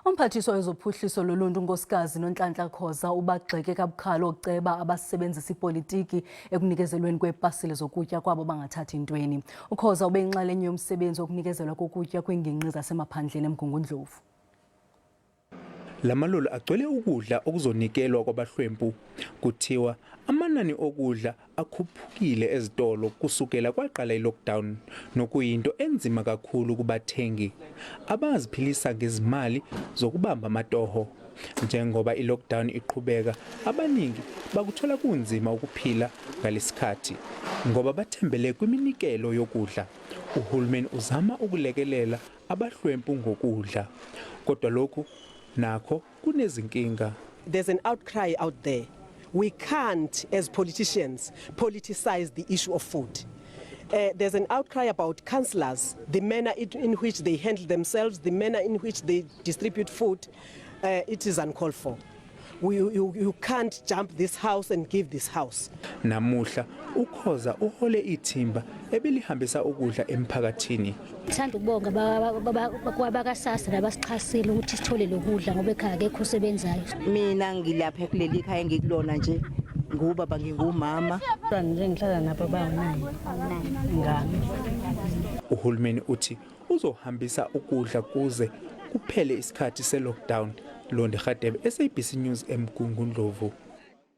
Umphathiswa wezophuhliso loluntu uNkosikazi Nonhlanhla Khoza ubagxeke kabukhali ooceba abasebenzisa ipolitiki ekunikezelweni kweepasile zokutya kwabo bangathathi ntweni. UKhoza ubeyinxalenye yomsebenzi wokunikezelwa kokutya kwiingingqi zasemaphandleni eMgungundlovu. La maloli agcwele ukudla okuzonikelwa kwabahlwempu. Kuthiwa amanani okudla akhuphukile ezitolo kusukela kwaqala i-lockdown nokuyinto enzima kakhulu kubathengi abaziphilisa ngezimali zokubamba amatoho. Njengoba i-lockdown iqhubeka, abaningi bakuthola kunzima ukuphila ngalesikhathi ngoba bathembele kwiminikelo yokudla. Uhulumeni uzama ukulekelela abahlwempu ngokudla, kodwa lokhu nakho kunezinkinga. There's an outcry out there. We can't, as politicians, politicize the issue of food. There's an outcry about councillors, the manner in which they handle themselves, the manner in which they distribute food. It is uncalled for. You can't jump this house and give this house. Namuhla uKhoza uhole ithimba ebelihambisa ukudla emphakathini. Ngithanda ukubonga kwabakaSASSA nabasixhasile ukuthi sithole lokudla ngoba ekhaya akekho osebenzayo. Mina ngilapha kuleli khaya engikulona nje ngubaba ngingumama. Nje ngihlala nabo bawu-9 ngami. Uhulumeni uthi uzohambisa ukudla kuze kuphele isikhathi se-lockdown. Londi Radebe, SABC News, eMgungundlovu.